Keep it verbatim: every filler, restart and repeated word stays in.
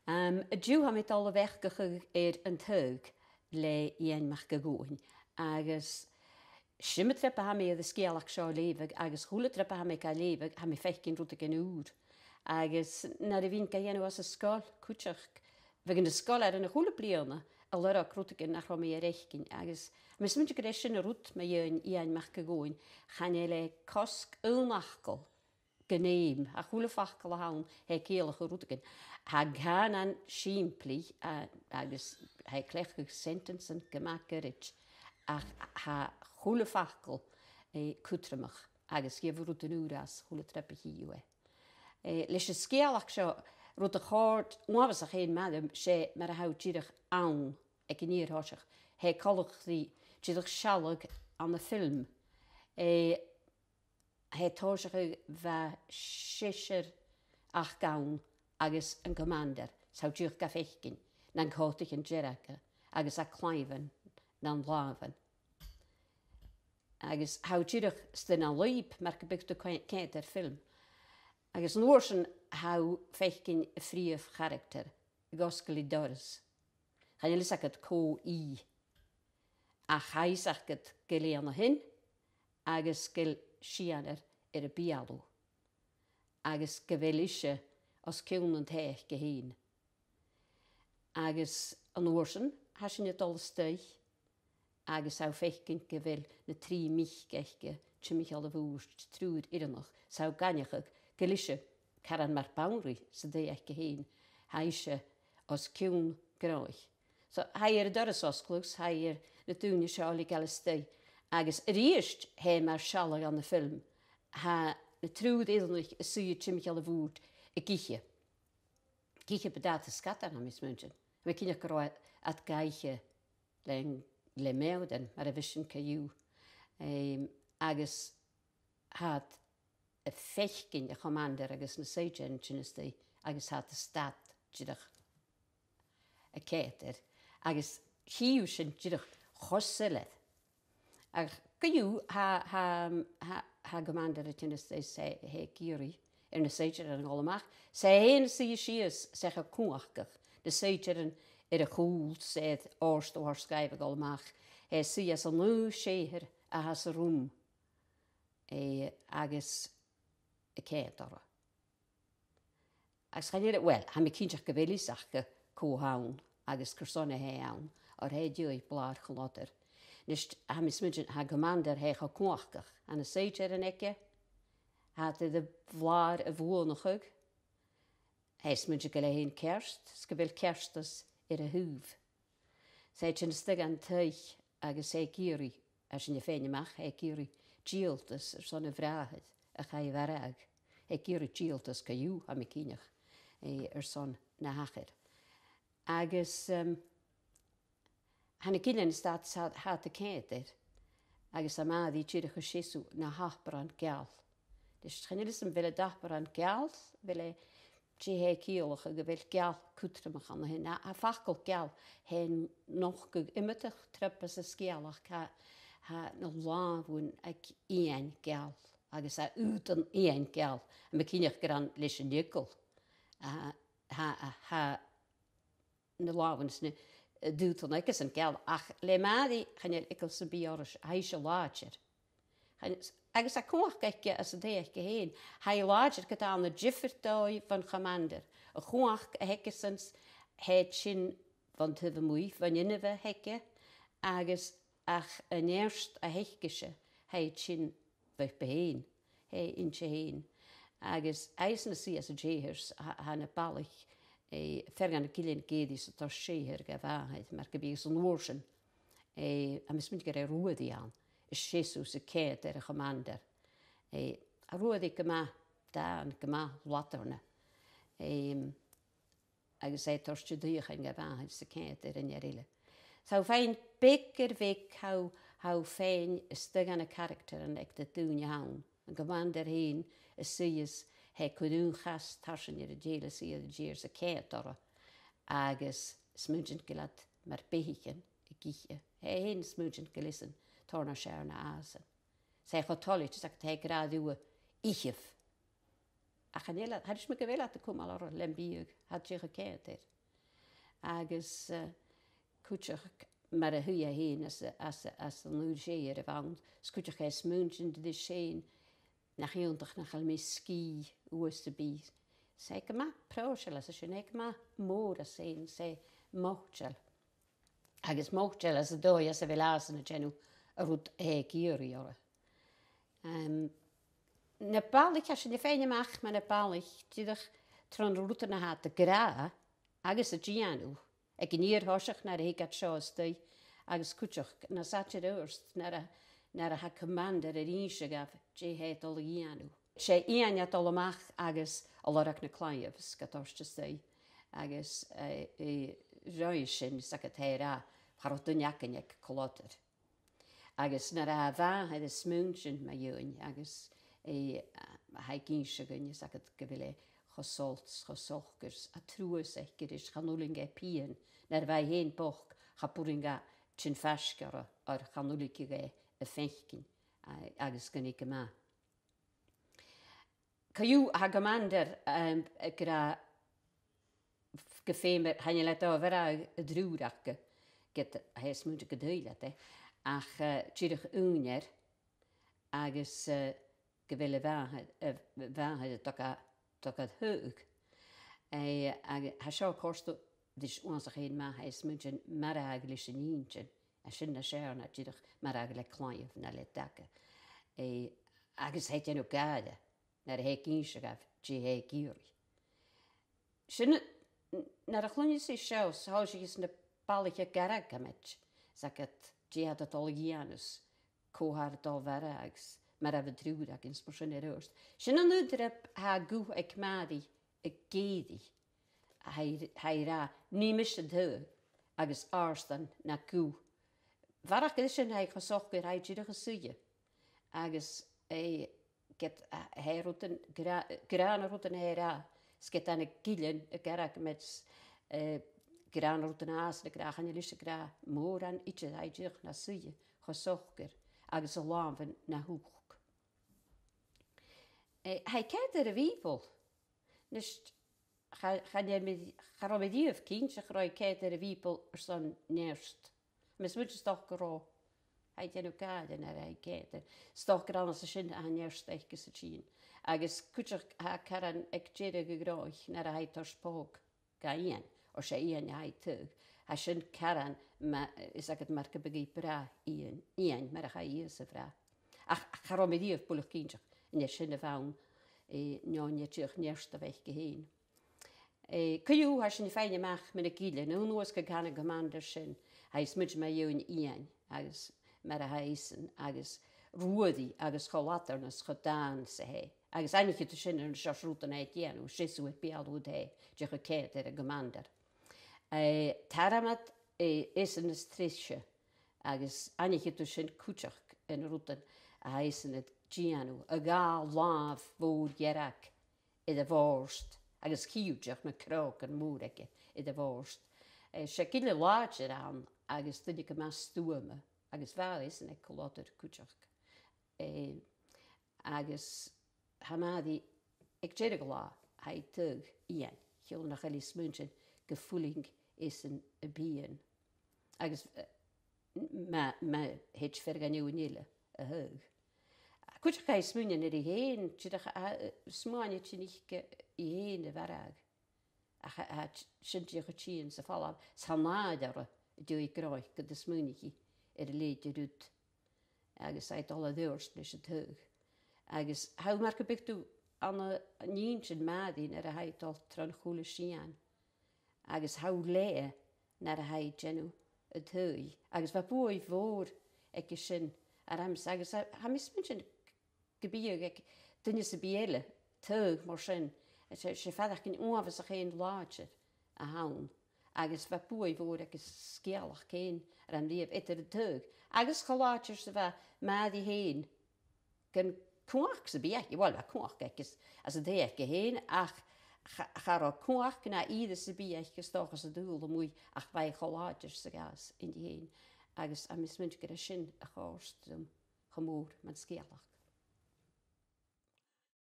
Am, an-diugh tha mi a' dol a bheachdachadh air An Taghadh le Iain Mac a' Ghobhainn, agus 's iomadh trip a tha mi air an sgeulachd seo a leughadh, agus a h-uile trip a tha mi ga leughadh, tha mi a' faicinn rudeigin ùr. Agus nuair a bhithinn ga dhèanamh anns an sgoil, cuideachd, bhiodh na sgoilearan a h-uile bliadhna a' lorg rudeigin nach robh mi air fhaicinn, agus tha mi a' smaointinn gur e sin an rud mu dheidhinn Iain Mac a' Ghobhainn, chan eil e a' cosg aon fhacal gun fheum, ach a h-uile facal a th' ann, tha e a' ciallachadh rudeigin. Tha an cànan sìmplidh, a-, agus tha e a' cleachdadh sentencean gu math goirid, ach tha a h-uile facal, eh, cudromach, agus gheibh thu rudan ùra às a h-uile trip a chì thu e. Eh, leis an sgeulachd seo, rud a chòrd uabhasach fhèin math rium, 's e mar a tha thu dìreach ann aig an fhìor thoiseach. Tha e coltach ri dìreach sealladh ann am film. Eh, tha e a' tòiseachadh, bha seisear aca ann agus an commander, 's tha thu dìreach ga faicinn, nan còtaichean dearga, agus a claidhmhean nan làmhan. Agus tha thu dìreach a-staigh nan lùib, mar gum biodh tu a' coimhead air film. Agus an uair sin tha thu a' faicinn a' phrìomh charactar, a' cosg i doras. Chan eil fhios agad cò i, ach tha fhios agad gu bheil i ann a shin, agus gu bheil sìthean air, air a beulaibh, agus gu bheil ise os cionn an taigh aice fhèin. Agus an uair sin, tha sinn a' dol a-staigh, agus tha thu a' faicinn gu bheil na trì mic aice timcheall a' bhùird, triùir fhireannach, 's tha thu ag aithneachadh gu bheil ise caran mar bhanrigh san taigh aice fhèin, tha ise os cionn gnothach. So, tha i air an doras fhosgladh, 's tha i air na daoine seo a leigeil a-staigh. Agus a-rithist, tha e mar sealladh ann am film, tha na triùir fhireannaich a' suidhe timcheall a' bhùird ag ithe. Ag ithe buntàta sgadain, tha mi a' smaointinn. Tha mi cinnteach gun robh iad ga ithe le, le meòirean, mar a bhios sinn co-dhiù. Em, agus tha iad a' faicinn a' chommander agus na saighdearan a' tighinn a-staigh, agus tha iad a' stad dìreach a' coimhead air, agus chì thu sin dìreach cho soilleir. Ach co-dhiù, tha, tha, tha, tha an commander a' tighinn a-staigh, 's e, tha e ag iarraidh air na saighdearan a dhol a-mach. 'S e fhèin a' suidhe sìos, 's e cho cumhachdach. Na saighdearan air a chùl, 's e air òrdughair sgaimh a dhol a-mach. Tha e a' suidhe anns an aon sèithear a tha san rùm, eh, agus a' coimhead orra. Agus chan eil, uill, tha mi cinnteach gu bheil fhios aca cò th' ann agus carson a tha e ann, oir tha e dìreach blàr chlodair. A-nis, tha mi a' smaointinn, tha an commander, tha e cho cumhachdach, tha na saighdearan aige, tha iad air a' bhlàr a bhuannachadh, tha e a' smaointinn gu bheil e fhèin ceart, 's gu bheil ceartas air a thaobh. 'S e a' tighinn a-staigh dhan taigh agus e ag iarraidh, tha sinn a' faighinn a-mach, e ag iarraidh dìoltas airson a bhràthair a chaidh a mharbhadh. E ag iarraidh dìoltas co-dhiù, tha mi cinnteach, eh, airson na thachair. Agus, em, tha na gillean a' stad, 's tha, tha iad a' coimhead air, agus tha Màiri dìreach a' seasamh na h-aparan geal. Leis chan eil fhios agam, a bheil an t-aparan geal, a bheil e, dè tha e a' ciallachadh, a bheil geal cudromach ann a shin. A, a' facal geal, tha e a' nochdadh iomadach trup anns an sgeulachd, tha, tha na làmhan aig Iain geal, agus tha aodann Iain geal, tha mi cinnteach gur ann leis an eagal a tha, tha, tha na làmhan 's na, eh, d' aodann aigesan geal, ach le Màiri chan eil eagal sam bith oirre, tha ise làidir. Chan, agus tha cumhachd aice anns an taigh aice fhèin, tha i làidir, ged a tha e na diofar dòigh bhon chommander. A' chumhachd a th' aigesan, tha i a' tighinn bhon taobh a-muigh, bhon inbhe a th' aige, agus ach an neart a th' aicese, tha i a' tighinn bho bheatha fhèin, tha e innte fhèin. Agus tha esan a' suidhe anns an t-sèithear, tha, tha na balaich, eh, fear dha na gillean ag èirigh 's a' toirt sèithear dha a mhàthair, mar gum biodh, 's an uair sin, eh, tha mi a' smaointinn gur e Ruairidh a th' ann, a' seasamh 's a' coimhead air a' chommander. Eh, tha Ruairidh gu math dàna, gu math ladarna. Em, agus e a' toirt an t-suidheachain dha a mhàthair 's a' coimhead air an fhear eile. Tha thu a' faighinn beag air bheag, tha thu, tha thu a' faighinn a-staigh dha na caractaran aig na daoine a th' ann. An commander fhèin a' suidhe 's e a' cur aon chas tarsainn air an tèile 's i air an tìr 's a' coimhead orra, agus a' smaointinn gu bheil iad mar beathaichean ag ithe. Tha e fhèin a' smaointinn gu bheil esan tòrr nas fheàrr na iadsan. 'S e cho toilichte 's a tha e ag ràdh riutha, "Ithibh." Ach chan eil, tha e ris mi gu bheil iad a' cumail orra lem biadh, tha iad dìreach a' coimhead air. Agus, eh, cuideachd mar a shuidh e fhèin às, às, às an ùir sèimh air a' bhonn, is cuideachd e a' smaointinn ris fhèin nach iongantach nach eil mi sgìth uair sam bith. 'S e gu math pròiseil às a sin, e gu math mòr às fhèin, 's e moiteil. Agus moiteil às an dòigh às a bheil asan a' dèanamh an rud a tha e ag iarraidh orra. Em, na balaich, tha sinn a' faighinn a-mach mu na balaich, dìreach tron rudan a tha iad ag ràdh agus a' dèanamh, aig an fhìor thoiseach nuair a thig iad seo a-staigh, agus cuideachd nas fhaide air adhart nuair a, nuair a tha Commander air innse dhaibh dè tha e a' dol a dhèanamh. 'S e Iain a' dol a-mach agus a' lorg na claidheamh 's ga toirt a-staigh, agus, eh, eh, roimhe sin, 's aithne dhut, cha robh duine againn aig Culloden. Agus nuair a tha a mhàthair a' smaointinn mu Iain agus e, a, a tha ag innse dhuinn, 's aithne dhut gu bheil e cho sult, cho socair, a truas aice ris, chan fhuiling e pian, nuair a bha e fhèin bochd, cha b' urrainn dha tighinn faisg oirre, oir chan fhuiling e a' faicinn, a, agus gun tig e a-mach. Co-dhiù, tha Commander, em, ag ràdh gu feumar, chan eil e a' dol a bhith ag ràdh an triùir aca, ged a tha e a' smaointinn gun tèid leat e, ach, eh, dìreach ùine air, agus, eh, gu bheil a mhàthair, a mhàthair a' dol ga, dol ga thaghadh. Eh, agus tha seo a' còrdadh ris uabhasach fhèin math, tha e a' smaointinn mar a tha e leis an inntinn, a, sin nas fheàrr na dìreach mar a tha e le claidheamh no le daga. Eh, agus tha e a' dèanamh gàire nuair a tha e ag innse dhaibh dè tha e ag iarraidh. Sin, n-, nuair a chluinneas tu seo, 's thòisicheas na balaich ag argamaid, 's aithne dhut, dè tha iad a' dol a dhèanamh, cò tha air a dol a mharbhadh, agus mar a bha an triùir againn 's mar sin air adhart. Sin an aon rud a tha guth aig Màiri ag èirigh. Tha i, tha i ag ràdh, nì mise an taghadh, agus àrdan na guth. A bharrachd air sin, tha i cho socair, tha i dìreach a' suidhe. Agus, eh, ged a tha rudan gra-, gràdh na rudan a tha i ag ràdh, 's ged a tha na gillean ag argamaid, eh, gràdh na rudan a tha iadsan ag ràdh, chan eil i ag ràdh mòran idir, tha i dìreach na suidhe, cho socair, agus a làmhan na h-uchd. Eh, tha i a' coimhead air a' Bhìoball. A-nis, cha, chan eil mi, cha robh mi a-riamh cinnteach gun robh i a' coimhead air a' Bhìoball airson neart. Tha mi a' smaointinn 's dòcha gun robh, tha i a' dèanamh gàire nuair a tha i a' coimhead air. 'S dòcha gur ann às a sin a tha an neart aice-se a' tighinn. Agus cuideachd tha caran aig deireadh a' ghnothach nuair a tha i a' toirt pòg dha Iain, oir 's e Iain a tha i a' taghadh. Tha sin caran ma-, 's aithne dhut, mar gum biodh i a' brath Iain, Iain, mar a chaidh Iain a bhrath. Ach cha robh mi a-riamh buileach cinnteach an e sin a bh' ann, eh, no an e dìreach neart a bh' aice fhèin. Eh, co-dhiù, tha sinn a' faighinn a-mach mu na gillean, aon uair 's gun can an Commander sin, tha i a' smaointinn mu dheidhinn Iain, agus mar a tha esan, agus Ruairidh, agus cho làidir 's cho dàna 's a tha e. Agus aithnichidh tu sin air na seòrsa rudan a tha e a' dèanamh, seasamh air beulaibh, tha e dìreach a' coimhead air a' Commander. Eh, Tormod, eh, esan is treise, agus aithnichidh tu sin cuideachd air na rudan a tha esan a' dèanamh, a dhà làmh mhòr dhearg air a' bhòrd, agus chì thu dìreach na crògan mòra aige air a' bhòrd. Eh, 's e gille làidir a th' ann agus duine gu math stuama, agus bha esan aig Culloden cuideachd. Eh, agus tha Màiri aig deireadh an latha, tha i a' taghadh Iain, chionn nach eil i a' smaointinn gum fuiling esan am pian. Agus, eh, ma, ma thèid fear dhan fheadhainn eile a thaghadh. Cuideachd tha i a' smaoineachadh air i fhèin, dìreach a, a, smaoinich i fhèin a mharbhadh. Ach a, a, sin dìreach a' tighinn sa phailteas, 's tha nàdar a' dol a dh'fhaighinn gun do smaoinich i air a leithid de rud. Agus tha i a' dol air adhart leis an taghadh. Agus tha, mar gum biodh tu ann an inntinn Màiri nuair a tha i a' dol tron chuile sìon. Agus tha thu leatha nuair a tha i a' dèanamh an taghadh. Agus bha buaidh mhòr aige sin ormsa, agus tha, tha mi a' smaointinn gum biodh aig duine sam bith eile taghadh mar sin, 's e, 's e faireachdainn uabhasach fhèin làidir a th' ann. Agus bha buaidh mhòr aig an sgeulachd fhèin orm a-riamh eadar an taghadh, agus cho làidir 's a bha Màiri fhèin, gun cumhachd sam bith aice, uill, bha cumhachd aice às, às an taigh aice fhèin, ach cha, cha robh cumhachd no ìre sam bith aice, 's dòcha, san t-saoghal a-muigh, ach bha i cho làidir 's a ghabhas innte fhèin. Agus tha mi a' smaointinn gur e sin a chòrd rium cho mòr mun sgeulachd.